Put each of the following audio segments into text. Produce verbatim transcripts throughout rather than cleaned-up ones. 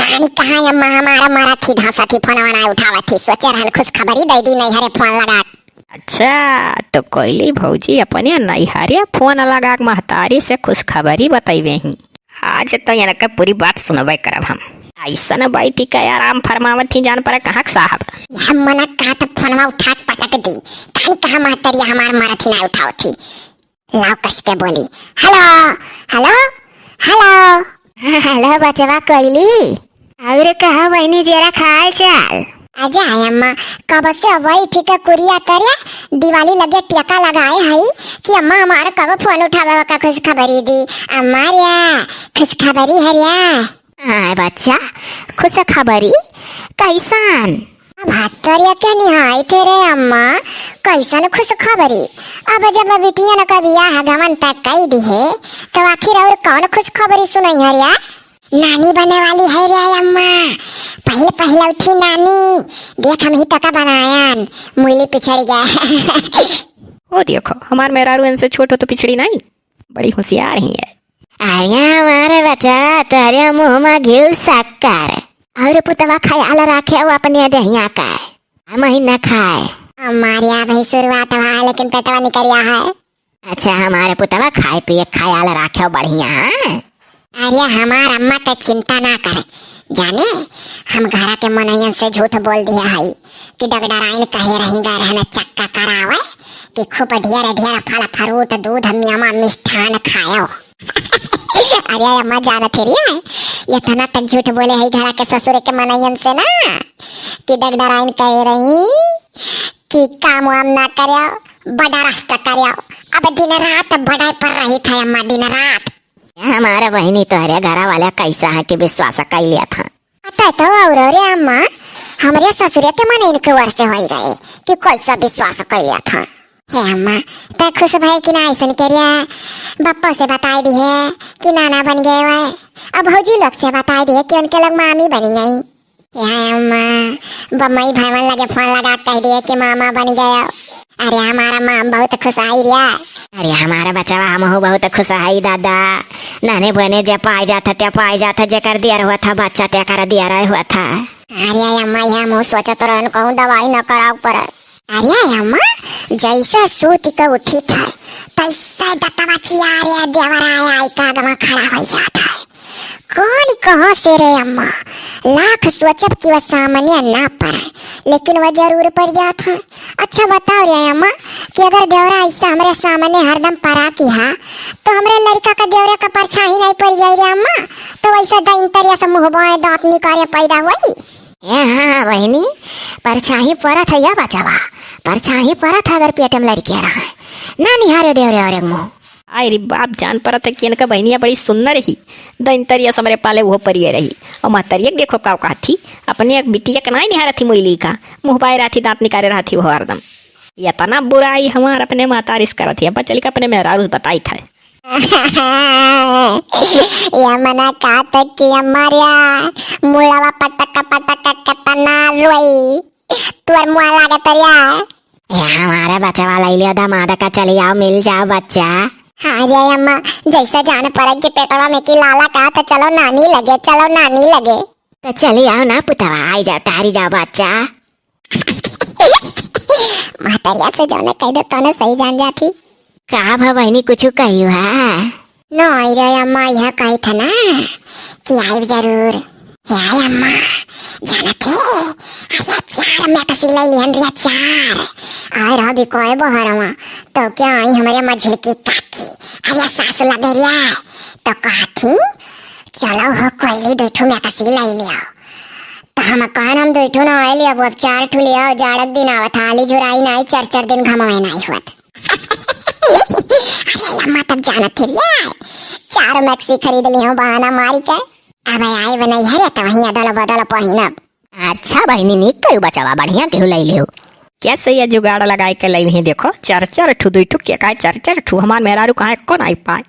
तानी कहाँ अम्मा हमारा मारत ही, धांसत ही, फोनवा नाहीं उठावत ही। सोचे रहन खुशखबरी दइ दी नैहरे फोन लगा। अच्छा, तो कोइली भौजी अपने नैहरे फोन लगा के महतारी से खुशखबरी बतइबे ही। आज तो इनके पूरी बात सुनबे करब हम। अइसन बैठी के आराम फरमावत ही, जान पड़े कहाँ के साहब। यह मना कहा तो फोनवा उठा के पटक दी। तानी कहाँ महतरिया हमार मारत ही ना उठावत ही। लाव कस के बोली, "हेलो, हेलो, हेलो।" हाँ, हेलो बचवा कोइली। और कहा बहिनी जेरा का हाल चाल? अजा अम्मा, कब से बैठी के कुरिया तरे दिवाली लगे टेका लगाए हई कि अम्मा हमार कब फोन उठावे का खुशखबरी दी। अम्मा रे, खुशखबरी है रे। आय बच्चा, खुशखबरी कैसन? अब हतरिया के निहाई थे रे अम्मा, कैसन खुशखबरी? अब जब बिटियन का बियाह गवन तक कई दिहे, तो आखिर और कौन खुशखबरी सुनई है रे? नानी बने वाली है रे अम्मा, पहले पहले उठी नानी, देख हम ही टका बनायन, मुइली पिछड़ गए। ओ देखो, हमार मेहरारू इनसे छोट हो तो पिछड़ी नहीं, बड़ी होशियार ही है। अरे हमारे बच्चा, तोरे मुंह में घिउ शक्कर। और पुतवा ख्याल रखे वो अपने देहिया का, हम ही न खाए। हमारे यहाँ भाई शुरुआत हुआ है, लेकिन पेटवा निकरिया है। अच्छा, हमारे पुतवा खाए पिए ख्याल रखे बढ़िया, हाँ? अरे हमार अम्मा तो चिंता ना करे, जाने हम घरा के मनैयन से झूठ बोल दिया है कि डगडराइन कहे रही गए रहने चक्का करावे कि खूब ढेर ढेर फल फ्रूट दूध मेवा मिष्ठान खायो। अरे अम्मा जानत है रिया, इतना तक झूठ बोले है घरा के ससुरे के मनैयन से ना कि डगडराइन कहे रही कि काम वाम ना करे, बड़ा रस्ट करे। अब दिन रात बड़ाई पर रही था अम्मा, दिन रात। हमारे बहिनी तोहरे घरा वाला कैसा है कि विश्वास कर लिया था। अतः तो और रे अम्मा, हमरे ससुरे के मन इनके ओर से होई रहे कि कैसा विश्वास कर लिया था। हे अम्मा, तै खुश भई कि ना ऐसन के रे? बप्पो से बताई दिहे कि नाना बन गए हुए। अब भौजी लोग से बताई दिहे कि उनके लोग मामी बनी गई। हे अम्मा, बम्मई भाईवन लगे फोन लगा कह दिहे कि मामा बन गए। अरे हमारा माम बहुत खुश आई रिया। अरे हमारा बचवा हमहू बहुत खुश आई दादा। नाने बने जे पाई जात है, ते पाई जात है, जेकर दियर हुआ था बच्चा, ते कर दियर हुआ था। अरे अम्मा, यह मुँह सोचत रहन, कहूँ दवाई न कराव पड़े। अरे अम्मा, जैसे सूत के उठी था, तैसे दतवा चिया रे देवर आया, आई का आगमा खड़ा हो जाता है। कौन कहाँ से रे अम्मा, लाख सोचब कि वह सामने ना पड़े, लेकिन वह जरूर पड़ जात है। अच्छा बताओ रे अम्मा, कि अगर देवरा ऐसा हमरे सामने हरदम पड़ा की हा, तो हमरे लड़का का देवरे का परछाई नहीं पड़ जाई रे अम्मा, तो वैसे दइनतरिया से मुँह बाएं दांत निकाले पैदा हुई। ए हाँ, हाँ, बहिनी, परछाई परत है या बचवा, परछाई परत है अगर पेट में लड़के रहा, ना निहारे देवरे और एक मुँह। आई रे बाप, जान परत है कि इनका बहिनिया बड़ी सुंदर ही, दइनतरिया से हमरे पाले वो परिये रही। और महतरिया के देखो का कहत थी, अपने एक बिटिया के नाई निहारत थी मुइली का, मुँह बाए रहत थी, दांत निकाले रहत थी वो हरदम। इतना बुराई हमार अपने महतारिस करत ही, अब चल के अपने मेहरारू से बताई था। या मना का तक कि अम्मा रे, मुड़वा पटक पटक कतना रोई, तोर मुआ लागत रिया। ए, हमारे बचवा लई लियो दामाद का, चली आओ, मिल जाओ बच्चा। हाँ रे अम्मा, जैसे जान पड़े कि पेटवा में की लाला का, तो चलो नानी लगे, चलो नानी लगे। तो चली आओ ना पुतवा, आई जाओ, टारी जाओ बच्चा। महतरिया से जौने कह दो, तौने सही जान जाती। का भा बहिनी, कुछ कही है? नहीं रे अम्मा, यह कही था ना कि आइब जरूर। हे अम्मा, जानत है, अरे चार मैक्सी ले लिहन रे, चार। और अभी कोई बहरवा, तो क्या आई हमरे मझिल की काकी, अरे सास लगे रे, तो कहती, "चलो हो कोइली, दो ठो मैक्सी ले लियो।" तो हम कहन, "हम दो ठो ना ले लियो, अब चार ठो ले आओ, जाड़क दिन आवत है, आली झुराई नाई, चार चार दिन घमवे नाई हुआ।" अरे अम्मा, तब जानत है रे, चार मैक्सी खरीद ली हूँ बहाना मारी के। अब आए बनई है रे, तो वहीं अदल बदल पहिनब। अच्छा बहिनी, नीक करू बचवा, बढ़िया केहू लई लेहू। कैसे ये जुगाड़ लगाए के लई ही, देखो, चार चार ठू, दुई ठू के काहे चार चार ठू, हमार मेहरारू कहाँ एको नाई पाए।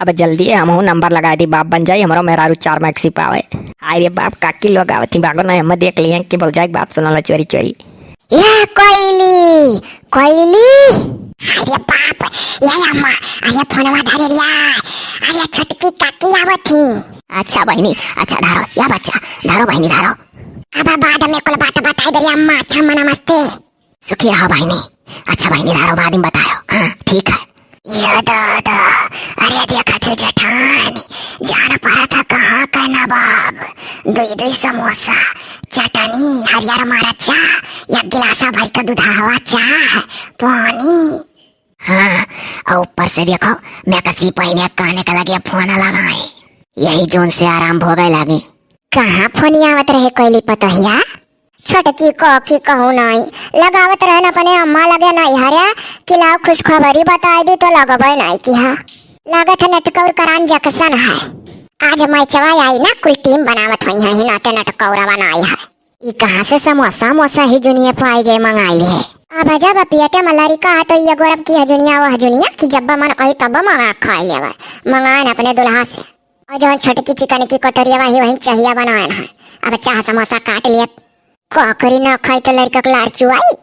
अब जल्दी हमहू नंबर लगाए दी, बाप बन जाई, हमरो मेहरारू चार मैक्सी पावे। हाय रे बाप, काकी लोग आवत ही, भागो ना, हम देख लिए कि भौजाई के बात सुनला चोरी चोरी। या कोइली, कोइली। अरे बाप, या अम्मा, अरे फोनवा धरे रिया। अरे छोटकी काकी आवत ही। अच्छा बहिनी, अच्छा धरो, या बच्चा, धरो बहिनी, धरो। अब बाद में कुल बात बताई दे रे अम्मा, अच्छा मना मस्ते। सुखी रहो बहिनी। अच्छा बहिनी, धरो, बाद में बतायो। हाँ, ठीक है। ये दादा, अरे देखा थे जेठान, जान पड़ा था कहाँ का नवाब। दुई दुई समोसा, चटनी, हरियर मरचा, या गिलासा भर के दुधावा चाह, पानी। हाँ, और ऊपर से देखो, मैं कसी पहिने काने के लगे फोन लगाए। यही जोन से आराम भोगे लागी। कहाँ फोनिया आवत रहे कोयली पतोहिया? छोटकी काकी कहू नाई, लगावत रहन अपने अम्मा लगे नैहरे कि लाओ खुशखबरी बताई दी तो लगबे नाई किहा। लागत है नटकौर करान जकसन है। आज मैचवा आई ना, कुल टीम बनावत होई है ही नाते नटकौरवा नाई है। ई कहाँ से समोसा मोसा ही जुनिया पाई गए मंगाई है। अब जब पेटे में लड़का है तो ये गौरव की हजुनिया वह जुनिया कि जब मन कही तब मंगा खाई लेवे। मंगाए न अपने दुल्हा से। और जौन छोटकी चिकन की कटोरिया वही वहीं चहिया बनाए न है। अब चाह समोसा काट लिए। ककरी न खाई तो लड़का के लार चुआई।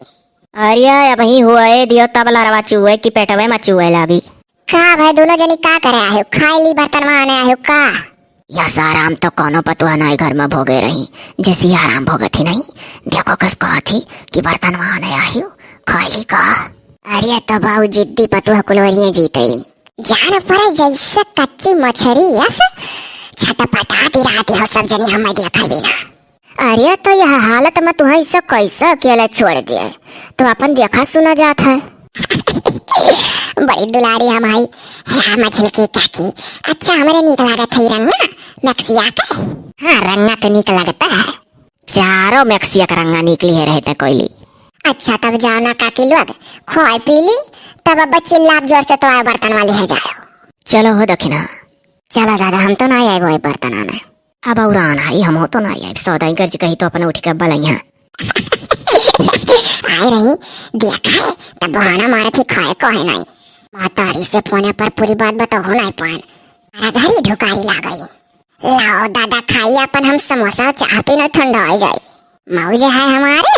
अरे अब ही हुए दियो तब लरवा चुए कि पेटवे में चुए लागी। का भाई दोनों जनी का करे आयो? खाई ली बर्तन में आने आयो का? यह साराम तो कोनो पतुआ नाई घर में भोगे रही, जैसी आराम भोगत ही नहीं। देखो कस कहत ही कि बर्तन में आने आयो, खाई ली का? अरे तो बाऊ जिद्दी पतुआ कुलोरिये जीते। जान पड़े जैसे कच्ची मछरी यस छटपटाती रहती हो सब जनी, हम देखा बिना। अरे तो यह हालत में तुहैं इसे कैसे अकेले छोड़ दिए? तो अपन देखा सुना जात है। बड़ी दुलारी हम हई। हाँ मझिल की काकी, अच्छा हमरे नीक लागत है रंगा मैक्सिया के। हाँ रंगा तो नीक लगता है। चारों मैक्सिया का रंगा निकली है रहते कोयली। अच्छा तब जाओ ना काकी लोग, खोए पी ली, तब अब चिल्लाप जोर से तो आए बर्तन वाली है जाओ। चलो हो दखिना। चलो दादा हम तो ना आए वो बर्तन आने। अब और आना है हम हो तो ना आए सौदाई गर्ज कही तो अपने उठ के बलैया। आए रही देखा है तब बहाना मारत ही खाए को है नहीं। महतारी से फोने पर पूरी बात बताओ नहीं पान। अरे घरी ढुकारी लागई। लाओ दादा खाई अपन हम समोसा चाह पी न ठंडा हो जाई। मौज है हमारे।